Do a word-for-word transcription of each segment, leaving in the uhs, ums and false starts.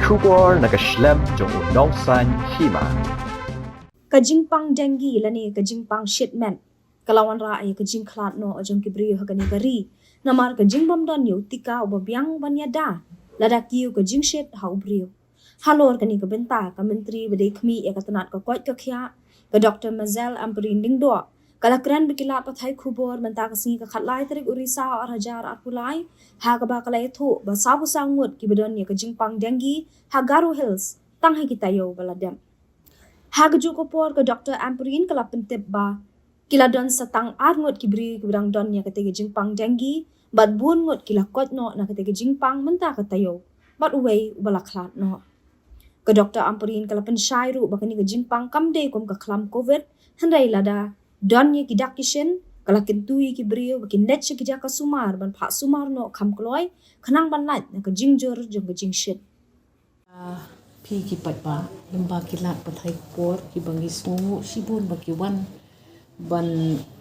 Khubor na ka shlem jong u nongsan hima. Ka jingpang dengue lane ka jingpang shit met ka la wanrah ïa ka jingkhlad noh jong ki briew ha kane ka ri namar ka jingbym don ïa u tika uba biang ban ïada lada kiew ka jingshit ha u briew. Halor kane ka bynta ka Myntri ba dei khmih ïa ka tnat ka koit ka khiah, ka Doktor Mazel Ampareen Lyngdoh, ka la kren bad ki lad pathai khubor mynta ka sngi ka khatlai tarik u Risaw arhajar arphew lai, ha kaba ka la ïathuh ba sawphew saw ngut kiba don ïa ka jingpang dengue ha Garo Hills tang ha ki taïew ba la dep. Ha kajuh ka por ka Doktor Ampareen ka la pyntip ba ki la don sa tang ar ngut ki briew kiba dang don ïa kata ka jingpang dengue bad bun ngut ki la koit noh na kata ka jingpang mynta ka taïew bad uwei uba la khlad noh. Ka Doktor Ampareen ka la pynshai ruh ba kane ka jingpang kam dei kum ka khlam covid, hynrei lada don ïa ki dak ki shin ka la kyntu ïa ki briew ba kin leit sha ki jaka sumar ban phah sumar noh kham kloi khnang ban lait na ka jingjur jong ka jingshit. Ah, phi ki paidbah, lyngba ki lad pathai khubor kiba ngi sngewnguh shibun ba ki wan ban,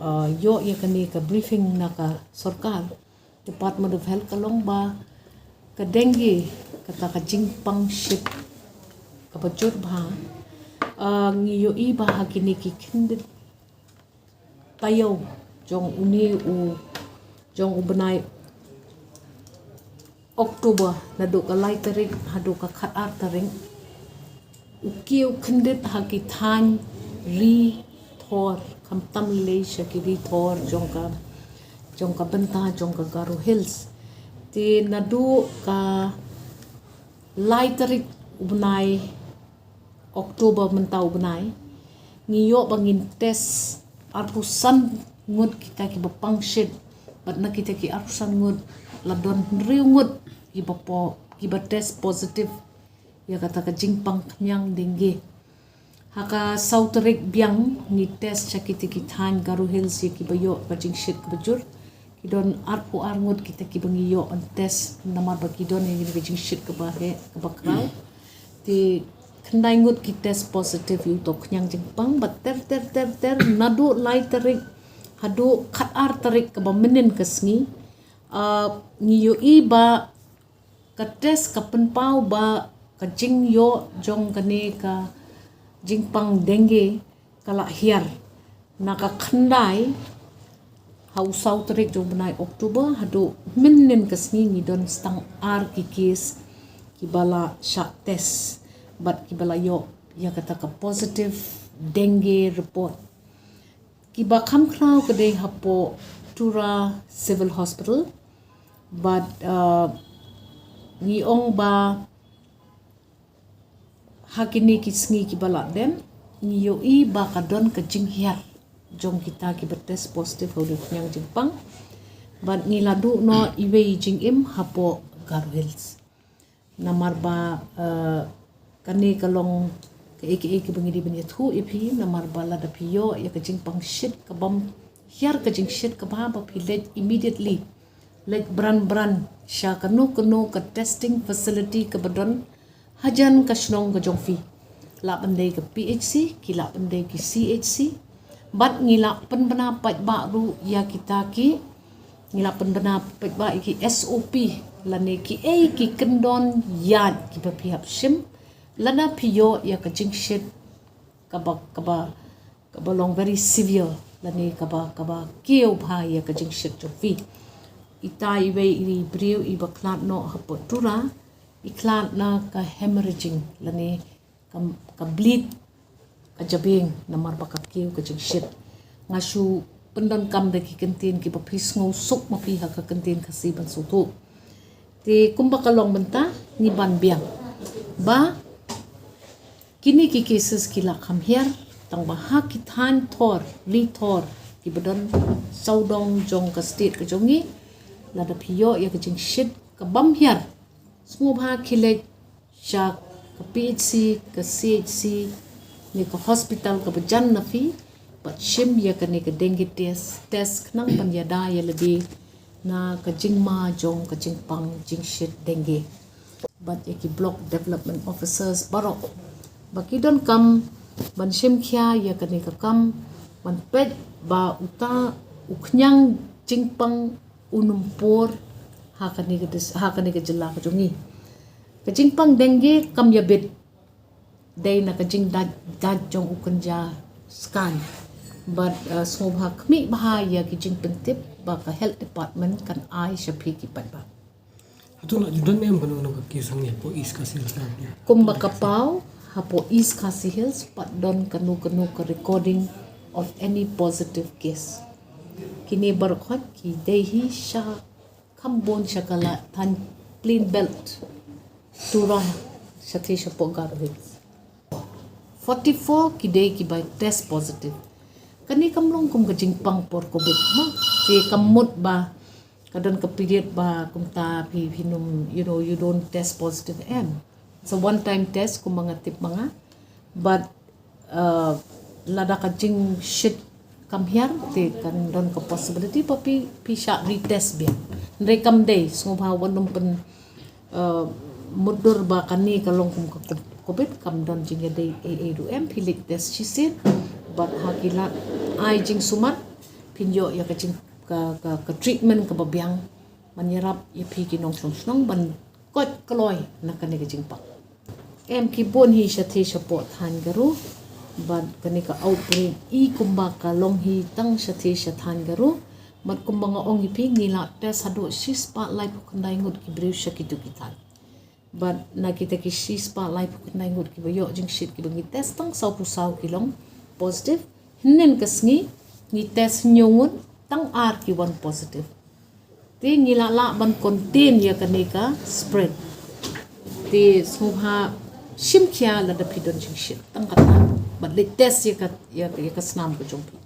ah, ïoh ïa kane ka briefing na ka sorkar. Department of Health ka long ba ka dengue, kata ka jingpang shit kaba jur bha, ah, ngi ïohi ba ha kine ki khyndiat taïew jong une u, jong u bnai October, naduh ka lai tarik haduh ka khatar tarik, u kiew khyndiat ha ki thaiñ ri thor, khamtam lei sha ki ri thor jong ka, jong ka bynta jong ka Garo Hills. Te naduh ka lai tarik u bnai October mynta u bnai, ngi ïoh ba ngin test arphew san ngut kita kiba pang shit, bad na kita ki arphew san ngut la don hynriew ngut kiba po, kiba test positive ïa kata ka jingpang khñiang dengue. Ha ka saw tarik biang ngi test sha kita ki thaiñ Garo Hills ïa kiba ïoh ka jingshit kaba jur. Ki don arphew ar ngut kita kiba ngi ïoh ban test namar ba ki don ïa ka jingshit kaba heh kaba khraw. Te khyndai ngut ki test positive ïa uto u khñiang jingpang, bad ter ter ter ter naduh lai tarik haduh khatar tarik kaba mynnin ka sngi, ah, ngi ïohi ba ka test ka pynpaw ba ka jingïoh jong kane ka jingpang dengue ka la hiar. Na ka khyndai ha u saw tarik jong u bnai October haduh mynnin ka sngi ngi don sa tang ar ki case kiba la shah test bad kiba la ïoh ïa kata ka positive dengue report. Kiba kham khraw ka dei hapoh Tura Civil Hospital. Bad, uh, ngi ong ba ha kine ki sngi kiba la dep ngi ïohi ba ka don ka jinghiar jong kita kiba test positive ha u khñiang jingpang. Bad ngi la duh noh iwei i jingim hapoh Garo Hills. Namar ba, eh, kane ka long kaei kaei kaba ngi dei ban ïathuh ïa phi, namar ba lada phi ïoh ïa ka jingpang shit kabym hiar, ka jingshit kaba, ba phi leit immediately, leit bran bran sha kano kano ka testing facility kaba don hajan ka shnong ka jong phi. Lah ban dei ka P H C, ki lah ban dei ki C H C. Bad ngi lah pynbna paidbah ruh ïa kita ki, ngi lah pynbna paidbah ïa ki S O P lane kiei ki kyndon ïaid kiba phi hap shim lada phi ïoh ïa ka jingshit kaba, kaba, kaba long very severe lane kaba, kaba kiew bha ïa ka jingshit jong phi. Ita iwei i briew iba khlad noh hapoh Tura, i khlad na ka hemorrhaging lane ka, ka bleed ka jabieng namar ba ka kiew ka jingshit. Nga shu pyndonkam da ki kyntien kiba phi sngewsuk ma phi ha ka kyntien Khasi ban sngewthuh. Te kumba ka long mynta ngi ban biang ba kine ki cases ki la kham hiar, tang ba ha ki thaiñ thor, ri thor kiba don sawdong jong ka state ka jong ngi, lada phi ïoh ïa ka jingshit kabym hiar, sngewbha khie leit sha ka P H C, ka C H C ne ka hospital kaba jan na phi, bad shim ïa kane ka dengue test, test khnang ban ïada ïa lade na ka jingma jong ka jingpang jingshit dengue. Bad ïa ki block development officers baroh ba ki donkam ban shim khia ïa kane ka kam ban peit ba uta u khñiang jingpang un ym por ha kane ka dis-, ha kane ka jylla ka jong ngi. Ka jingpang dengue kam ïabit dei na ka jingdait dait jong u kynja skaiñ. Bad uh, sngewbha khmih bha ïa ki jingpyntip ba ka health department kan ai sha phi ki paidbah. Hato la ju don em kano kano ka case hangne hapoh East Khasi Hills? Kumba ka paw, hapoh East Khasi Hills pat don kano kano ka recording of any positive case. Kine baroh khoit ki dei hi sha kham bun sha ka la thaiñ Plain Belt, Tura, shathie shapoh Garo Hills. Forty-four ki dei kiba test positive. Kane kam long kum ka jingpang por covid mo. Te kam mut ba ka don ka period ba kumta phi, phin ym, you know, you don't test positive em. It's a one time test kumba nga tip ma nga. But uh, lada ka jingshit kam hiar te kan don ka possibility ba phi, phi shah retest biang. Hynrei kam dei, sngewbha wat nym pyn uh, mutdur ba kane ka long kum ka covid, kam don jingïadei ei ei ruh em. Phi leit test shisien bad ha ki lad ai jingsumar phin ïoh ïa ka jing, ka, ka, ka treatment kaba biang ban ïarap ïa phi ki nongshong shnong ban koit kloi na kane ka jingpang. Em, ki bun hi shathie shapoh thaiñ Garo. Bad kane ka outbreak i kumba ka long hi tang shathie sha thaiñ Garo. Bad kumba nga ong ïa phi, ngi la test haduh shispah laiphew khyndai ngut ki briew sha kito ki thaiñ. Bad na kita ki shispah laiphew khyndai ngut kiba ïoh jingshit kiba ngi test, tang sawphew saw ki long positive. Hynnin ka sngi ngi test hynñiew ngut, tang ar ki wan positive. Te ngi la lah ban contain ïa kane ka spread. Te sngewbha shim khia lada phi don jingshit, tang kata. Bad leit test ïa ka, ïa ka, ïa ka snam ka jong phi.